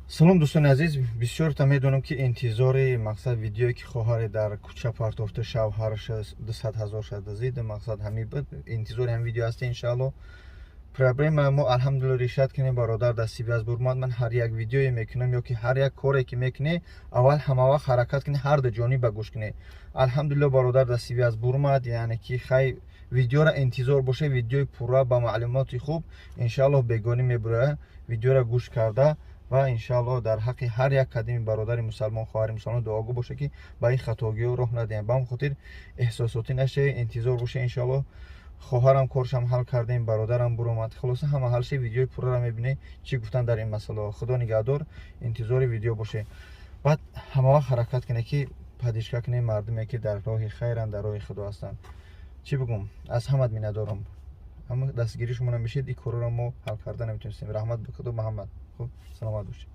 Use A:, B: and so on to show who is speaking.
A: Салом, дӯстони азиз. Бисёрта медонам, ки интизори, мақсад, видеое ки хоҳаре дар кӯча партофта, шавҳараш 200 000 шада зид, мақсад, ҳами буд, интизори ҳам видео ҳасте. Иншаалло, проблема мо, алҳамдулилла, решать кунем. Бародар дар связь бурмад. Ман ҳар як видеое мекунам ё ки ҳар як коре ки мекунӣ, аввал ҳама вақт ҳаракат кунӣ, ҳар ду ҷониба гӯш кунӣ. Алҳамдулилла, бародар дар связь бурмад. Яъне ки хай, видеора интизор боше, видеои пурра ба маълумоти хуб, иншааллоҳ, бегонӣ мебурояд. Видеора гӯш карда ва иншааллоҳ дар ҳаққи ҳар як кадими бародари мусалмон, хоҳари мусалмон дуогӯ боше, ки ба ин хатогиҳо роҳ надиҳем. Ба ҳам хотир эҳсосотӣ нашавед, интизор боше. Иншааллоҳ, хоҳарам коршам ҳал кардем, бародарам буромад. Хулоса, ҳама ҳал ши, видеои пуррара мебинед, чӣ гуфтан дар ин масъалаҳо. Худо нигаҳдор, интизори видео боше. Баъд ҳамавақт ҳаракат кунед, ки поддержка кунед мардуме, ки дар роҳи хайранд, дар роҳи Худо ҳастанд. Чӣ бигӯм, аз ҳамат миннатдорам. Ҳама дастгири шумо намешед, ин корро мо ҳал карда наметонистем. Раҳмат ба Худо, Муҳаммад. Хуб, саломат бошед.